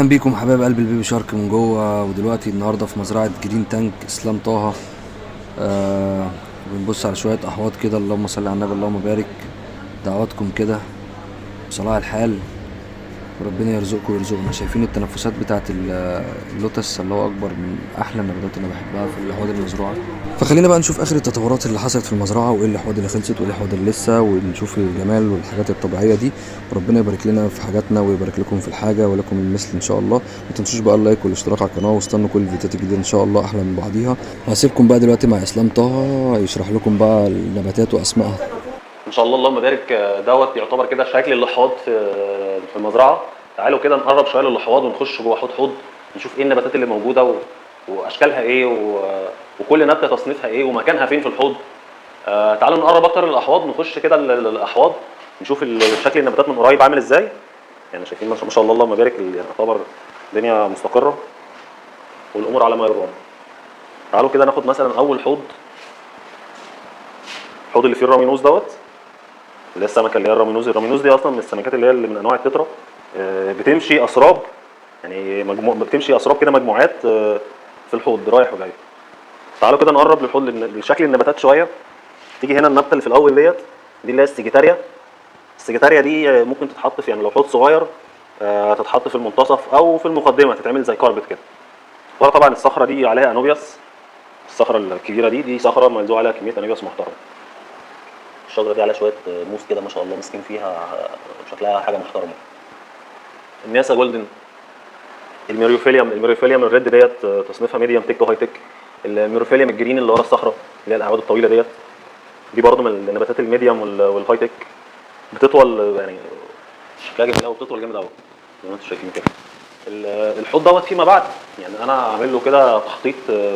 اهلا بيكم حبايب قلب ال baby shark من جوه. ودلوقتي النهارده في مزرعة Green Tank اسلام طه. بنبص على شوية احواض كده، اللهم صل على النبي اللهم بارك. دعواتكم كده بصلاح الحال وربنا يرزقكم ويرزقنا. شايفين التنفسات بتاعت اللوتس، الله اكبر، من احلى النباتات اللي بحبها في الاحواض المزروعه. فخلينا بقى نشوف اخر التطورات اللي حصلت في المزرعة، وايه الاحواض اللي خلصت وايه الاحواض اللي لسه، ونشوف الجمال والحاجات الطبيعية دي. وربنا يبارك لنا في حاجاتنا ويبارك لكم في الحاجة ولكم المثل ان شاء الله. ما تنسوش بقى ال like والاشتراك على القناة، واستنوا كل الفيديوهات الجديدة ان شاء الله احلى من بعضيها. هسيبكم بقى دلوقتي مع اسلام طه يشرح لكم بقى النباتات واسمائها ان شاء الله. اللهم بارك. دوت يعتبر كده شكل الاحواض في المزرعة. تعالوا كده نقرب شوية للاحواض ونخش جوه حوض حوض، نشوف ايه النباتات اللي موجودة واشكالها ايه وكل نبته تصنيفها ايه ومكانها فين في الحوض. تعالوا نقرب اكتر للاحواض، نخش كده للاحواض نشوف شكل النباتات من قريب عامل ازاي. يعني شايفين ما شاء الله اللهم بارك، يعتبر الدنيا مستقره والامور على ما يرام. تعالوا كده ناخد مثلا اول حوض، الحوض اللي فيه ال rummy nose دوت، اللي هي السمكة اللي هي ال rummy nose. ال rummy nose دي اصلا من السمكات اللي هي اللي من انواع ال tetra، بتمشي اسراب، يعني مجموع بتمشي اسراب كده مجموعات، في الحوض رايح وجاي. تعالوا كده نقرب للحوض لشكل النباتات شوية. تيجي هنا النبتة اللي في الاول ديت، دي اللي هي ال Sagittaria. ال Sagittaria دي ممكن تتحط في، يعني لو حوض صغير، تتحط في المنتصف او في المقدمة، تتعمل زي carpet كده. ورا طبعا الصخرة دي عليها Anubias، الصخرة الكبيرة دي صخرة ملزوق عليها كمية Anubias محترمه. الشجرة دي عليها شوية موس كده ما شاء الله ماسكين فيها، شكلها حاجة محترمه. ال Nyasa golden، ال Myriophyllum، ال Myriophyllum ال red ديت تصنيفها medium tech و high tech. ال Myriophyllum ال green اللي ورا الصخرة اللي هي الاعواد الطويلة ديت، دي برضو من النباتات ال medium وال high tech، بتطول يعني شكلها جميل قوي، بتطول جامد قوي زي ما انتم شايفين كده. الحوض دوت فيما بعد، يعني انا عامل له كده تخطيط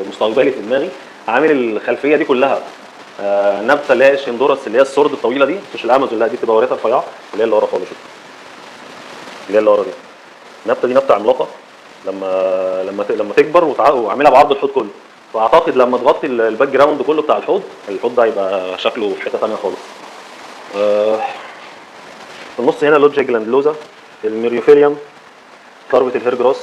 مستقبلي في دماغي، عامل الخلفية دي كلها نبته اللي هي ال Chondrus اللي هي ال sword الطويلة دي، مش الامازون، لا دي بتبقى ورقتها رفيعة اللي هي اللي ورا خالص دي، اللي هي اللي ورا دي. النبتة دي نبته عملاقة، لما تكبر وعاملها بعرض الحوض كله، فاعتقد لما تغطي ال background كله بتاع الحوض، الحوض ده هيبقى شكله في حتة ثانية خالص. في النص هنا Loddiges glandulosa، ال Myriophyllum، carpet ال hair grass،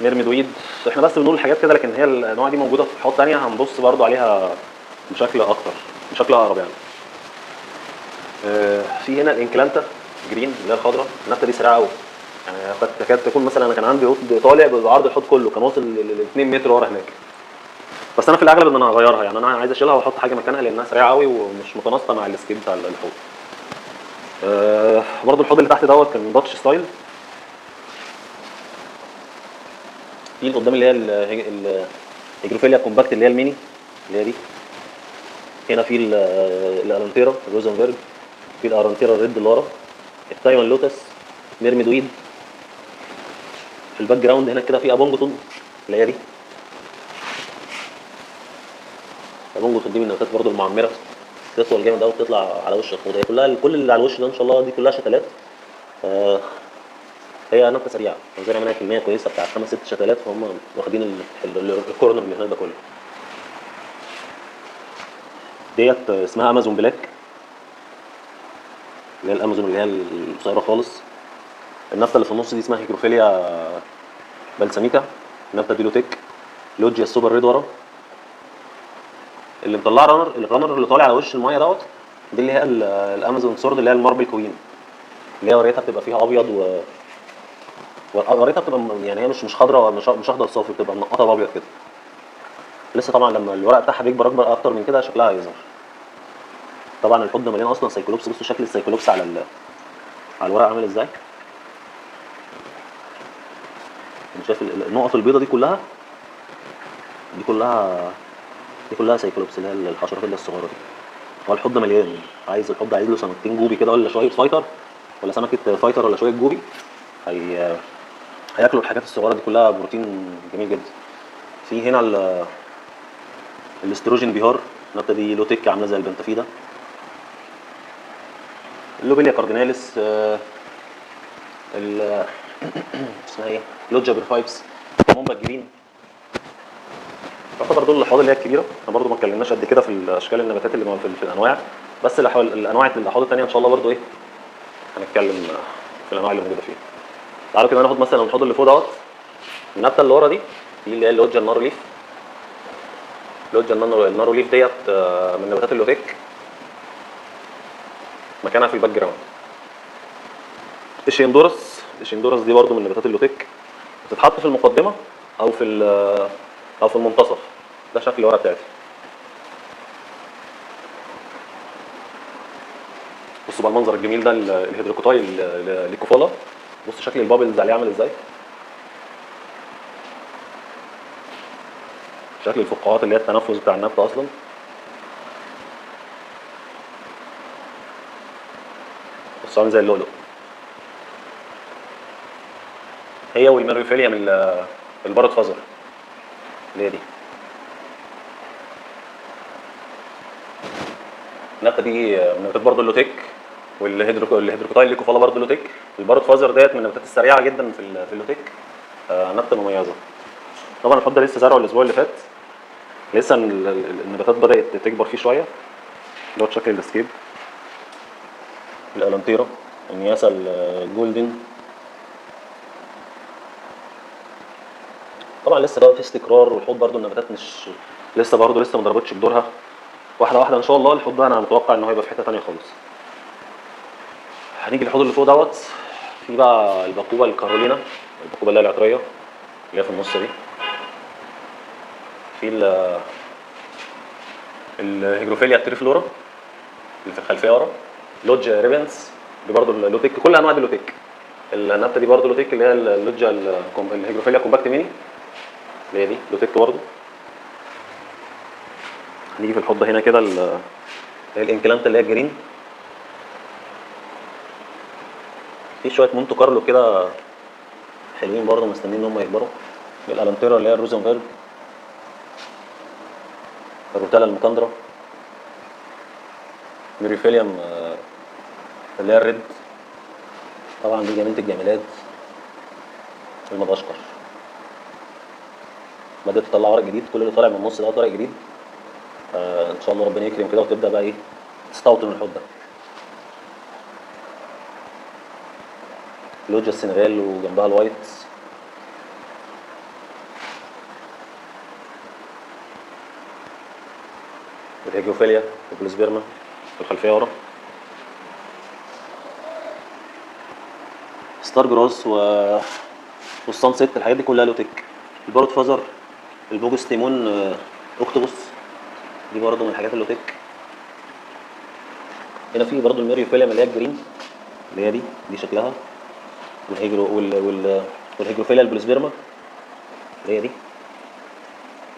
mermaid weed. احنا بس بنقول الحاجات كده، لكن هي الانواع دي موجودة في حوض ثانية هنبص برضو عليها بشكل اكتر، بشكل اقرب يعني. في هنا ال Enchilanta green اللي هي الخضراء. النبتة دي سريعة قوي، يعني قد تكاد تكون مثلا انا كان عندي حوض طالع بعرض الحوض كله، كان واصل ل 2 متر ورا هناك. بس انا في الاغلب ان انا هغيرها، يعني انا عايز اشيلها واحط حاجة مكانها لانها سريعة قوي ومش متناسقه مع ال scale بتاع الحوض. برضو الحوض اللي تحت دوت كان Dutch style. في اللي قدام اللي هي ال Hygrophila compact اللي هي الميني اللي هي دي. هنا في ال Alanthera Rosenberg، في ال Aranthera ال red اللي ورا، ال Taiwan lotus، mermaid weed. في ال background هنا كده في Aponogeton اللي هي دي. Aponogeton دي من النباتات برضو المعمره، بتطول جامد قوي، بتطلع على وش الحوض. هي كلها كل اللي على الوش ده ان شاء الله دي كلها شتلات. هي نبته سريعة، زرع منها كمية كويسة بتاع 5 6 شتلات، فهم واخدين ال corner اللي هناك ده كله. ديت اسمها Amazon black، اللي هي الامازون اللي هي القصيرة خالص. النبتة اللي في النص دي اسمها Hygrophila balsamica، النبتة دي low tech. Loddiges ال super red ورا، اللي مطلعه runner، ال runner اللي طالع على وش المايه دوت، دي اللي هي ال Amazon sword اللي هي ال marble queen، اللي هي ورقتها بتبقى فيها ابيض و ورقتها بتبقى يعني هي مش خضراء، مش اخضر صافي، بتبقى منقطه بابيض كده. لسه طبعا لما الورق بتاعها بيكبر اكبر اكتر من كده شكلها هيظهر. طبعا الحوض ده مليان اصلا cyclops، بصوا شكل ال cyclops على الورق عامل ازاي. انا شايف النقط البيضة دي كلها، دي كلها cyclops اللي هي الحشرات اللي الصغيرة دي. هو الحوض ده مليان، عايز الحوض ده عايز له سمكتين guppy كده، ولا شوية fighter، ولا سمكة fighter، ولا شوية guppy، هياكلوا الحاجات الصغيرة دي كلها، بروتين جميل جدا. في هنا الاستروجين بيهار، النبتة دي low tech عامله زي ال Pantavida. ال Lobelia cardinalis، اسمها ايه؟ Loddiges brevipes، Cabomba green. يعتبر دول الاحواض اللي هي الكبيرة. احنا برضو ما اتكلمناش قد كده في الاشكال النباتات اللي في الانواع، بس الانواع الاحواض الثانية ان شاء الله برضو ايه هنتكلم في الانواع اللي موجودة فيها. تعالوا كده ناخد مثلا الحوض اللي فوق دوت. النبتة اللي ورا دي اللي هي ال Loddiges ال narrow leaf. Loddiges ال narrow leaf ديت من نباتات ال low tech، مكانها في ال background. ال Chamaedorea دي برده من نباتات ال low tech، بتتحط في المقدمة او في المنتصف. ده شكل الورقة بتاعتي. بصوا بقى المنظر الجميل ده، ال Hydrocotyle leucophylla. بصوا شكل ال bubbles عليه عامل ازاي، شكل الفقاعات اللي هي التنفس بتاع النبتة اصلا. بصوا عامل زي اللؤلؤ. هي وال Myriophyllum ال parrot feather اللي هي دي. النبتة دي من نباتات برضه ال low tech، وال Hydrocotyle leucophylla برضه low tech. ال parrot feather ديت من النباتات السريعة جدا في ال low tech، نبته مميزة. طبعا الحوض ده لسه زرعه الاسبوع اللي فات، لسه النباتات بدات تكبر فيه شوية. دوت شكل ال scape، ال Alanthera، النياسه ال golden. طبعا لسه بقى في استقرار، والحوض برضو النباتات مش لسه برضو لسه ما ضربتش بدورها. واحدة واحدة ان شاء الله الحوض ده انا متوقع ان هو هيبقى في حتة ثانية خالص. هنيجي للحوض اللي فوق دوت، في بقى ال Bacopa ال carolina، ال Bacopa اللي هي العطريه اللي هي في النص دي. في ال Hygrophila triflora اللي في الخلفية ورا، Loddiges repens دي برضو ال low tech، كل انواع دي low tech. النبتة دي برضو low tech اللي هي ال Loddiges ال Hygrophila compact mini اللي هي دي low tech برضو. هنيجي في الحوض هنا كده ال Enchilanta اللي هي ال green، في شوية مونتو كارلو كده حلوين برضو مستنيين ان هم يكبروا. ال Alanthera اللي هي ال Rosenberg، ال Rotala ال macrandra، Myriophyllum اللي هي ال red، طبعا دي جميلة الجميلات المدغشقر، بدأت تطلع ورق جديد، كل اللي طالع من النص ده ورق جديد. ان شاء الله ربنا يكرم كده وتبدا بقى ايه تستوطن الحوض ده. Loddiges السنغال وجنبها ال white. وال Hygrophila وال polysperma في الخلفية ورا. star grass وال sunset، الحاجات دي كلها low tech. ال parrot feather، ال Pogostemon octopus، دي برضه من الحاجات ال low tech. هنا في برضه ال Myriophyllum اللي هي ال green اللي هي دي شكلها، وال Hygrophila ال polysperma اللي هي دي.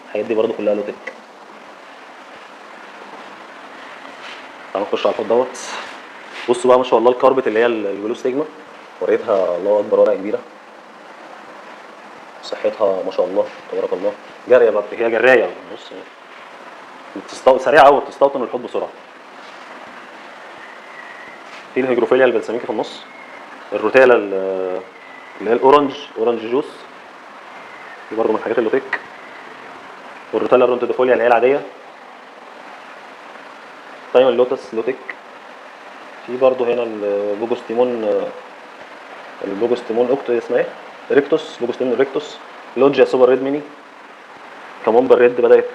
الحاجات دي برضه كلها low tech. تعالوا نخش على الحوض دوت. بصوا بقى ما شاء الله ال carpet اللي هي ال Glossostigma، ورقتها الله اكبر، ورقة كبيرة، صحتها ما شاء الله تبارك الله، جارية بقى، هي جرايه بص، سريعة قوي، بتستوطن الحوض بسرعة. في ال Hygrophila البلسميكي في النص، ال Rotala اللي هي ال orange، orange juice، دي برضه من الحاجات ال low tech. وال Rotala ال rotundifolia اللي هي العادية، Taiwan lotus low tech. في برضه هنا ال Pogostemon، ال Pogostemon اوكتو اسمها ايه؟ erectus، Pogostemon erectus. Loddiges super red mini، Cabomba red بدات،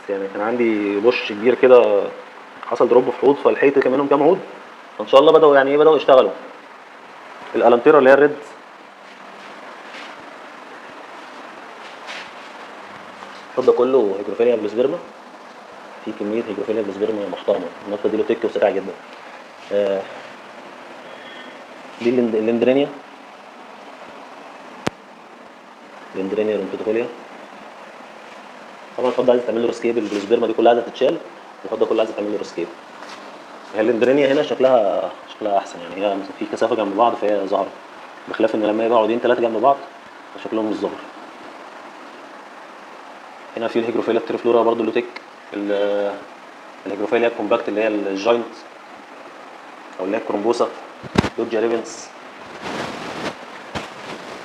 يعني كان عندي bush كبير كده حصل drop في حوض، فلحقت كمان منهم كام عود، فان شاء الله بداوا يعني ايه، بداوا يشتغلوا. ال Alanthera اللي هي ال red، الحوض ده كله Hygrophila polysperma، في كمية Hygrophila polysperma محترمه، النبتة دي low tech وسريعة جدا. دي ال Lindenia، ال Lindenia rotundifolia. طبعا الحوض ده عايز تعمل له rescape، ال polysperma دي كلها عايزه تتشال، الحوض ده كله عايز تعمل له rescape. هي ال Lindenia هنا شكلها احسن، يعني هي في كثافة جنب بعض فهي ظاهره، بخلاف ان لما يبقوا عودين ثلاثة جنب بعض شكلهم مش ظاهر. هنا في ال Hygrophila ال triflora برضو low tech، ال Hygrophila ال compact اللي هي ال giant او اللي هي ال corymbosa، Loddiges repens،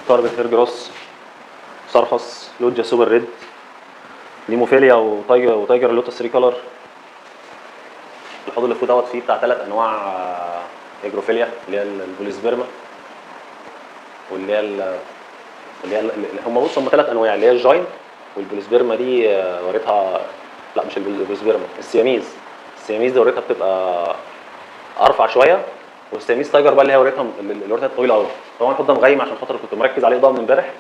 carpet hair grass، سرخس، Loddiges super red، Nemophila و tiger lotus recolor. الحوض اللي فوق دوت فيه بتاع 3 انواع Hygrophila اللي هي ال polysperma. واللي هي اللي هي هم بص هم 3 انواع، اللي هي ال giant وال polysperma دي وريتها، لا مش ال polysperma، ال Siamese. ال Siamese دي وريتها بتبقى ارفع شوية، وال Siamese tiger بقى اللي هي وريتها اللي وريتها طويلة قوي. طبعا الحوض ده مغيم عشان خاطر كنت مركز عليه اضاءه من امبارح،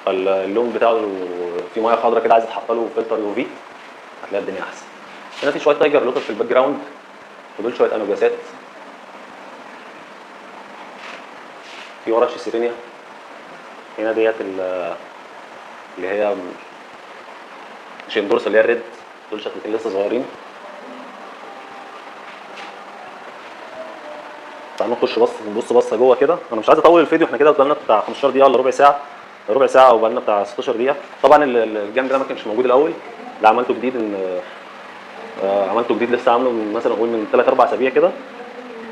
فاللون بتاعه في مية خضراء كده عايز اتحط له فلتر UV، هتلاقي الدنيا احسن. هنا في شوية tiger lotus في ال background، ودول شوية انوجاسات. في ورا شيسيرينيا هنا ديت اللي هي شندورس اللي هي ال red، دول شكلتين لسه صغيرين. تعالوا نخش بص نبص بصة جوه كده. انا مش عايز اطول الفيديو، احنا كده بقالنا بتاع 15 دقيقة ولا ربع ساعة، ربع ساعة وبقالنا بتاع 16 دقيقة. طبعا الجنب ده ما كانش موجود الاول، ده عملته جديد، ان عملته جديد لسه عامله من مثلا اقول من 3 4 اسابيع كده.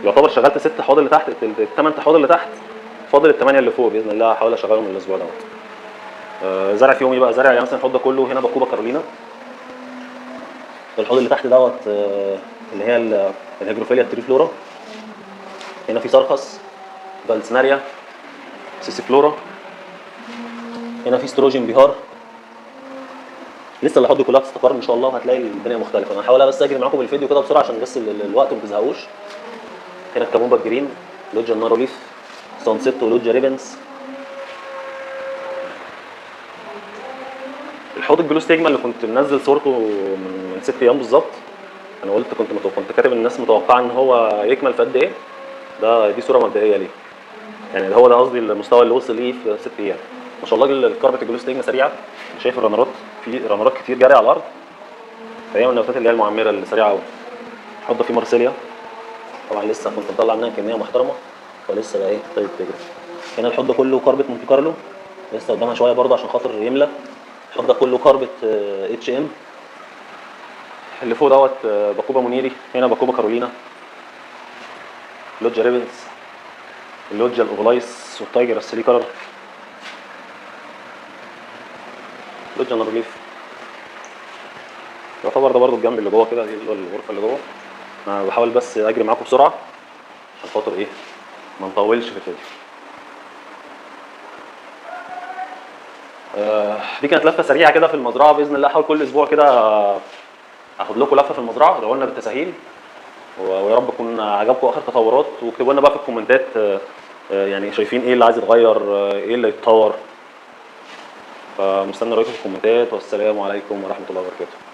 يعتبر شغلت 6 حوض اللي تحت، 8 حوض اللي تحت، فاضل ال8 اللي فوق باذن الله هحاول اشغلهم الاسبوع دوت. زرع فيهم ايه بقى؟ زرع يعني مثلا الحوض ده كله هنا Bacopa carolina، الحوض اللي تحت دوت اللي هي ال Hygrophila triflora، هنا في سرخس، Vallisneria، sessiflora، هنا في Staurogyne بيهار. لسه الحوض كلها بتستقر ان شاء الله، وهتلاقي الدنيا مختلفة. انا هحاول بس اجري معاكم بالفيديو كده بسرعة عشان بس الوقت ما تزهقوش. هنا ال Cabomba ال green، Lodya ال narrow leaf، sunset و Lodya repens. الحوض ال Glossostigma اللي كنت منزل صورته من 6 ايام بالظبط، انا قلت كنت كاتب الناس متوقعه ان هو يكمل في قد ايه، ده دي صوره مبدئية ليه، يعني هو ده قصدي المستوى اللي وصل ليه في 6 ايام. ما شاء الله ال carpet ال Glossostigma سريعة، انا شايف ال runner ات، في runner ات كتير جارية على الارض، فهي من النباتات اللي هي المعمره اللي سريعة قوي. الحوض ده فيه مارسيليا، طبعا لسه كنت مطلع منها كمية محترمه، فلسه بقى ايه ابتدت تجري. هنا الحوض ده كله carpet مونte كارلو، لسه قدامها شوية برضه عشان خاطر يملى. الحوض ده كله carpet HM. اللي فوق دوت Bacopa monnieri، هنا Bacopa carolina، Lodya repens، ال Lodya ال Aglais وال tiger ال three color، Lodya narrow leaf. يعتبر ده برضو الجنب اللي جوه كده، دي الغرفة اللي جوه. انا بحاول بس اجري معاكم بسرعة عشان خاطر ايه ما نطولش في الفيديو. دي كانت لفه سريعة كده في المزرعة، باذن الله احاول كل اسبوع كده اخد لكم لفه في المزرعة. ادعوا لنا بالتسهيل، ويا رب يكون عجبكم اخر تطورات، واكتبوا لنا بقى في الكومنتات يعني شايفين ايه اللي عايز يتغير، ايه اللي يتطور. فمستني رايكم في الكومنتات، والسلام عليكم ورحمة الله وبركاته.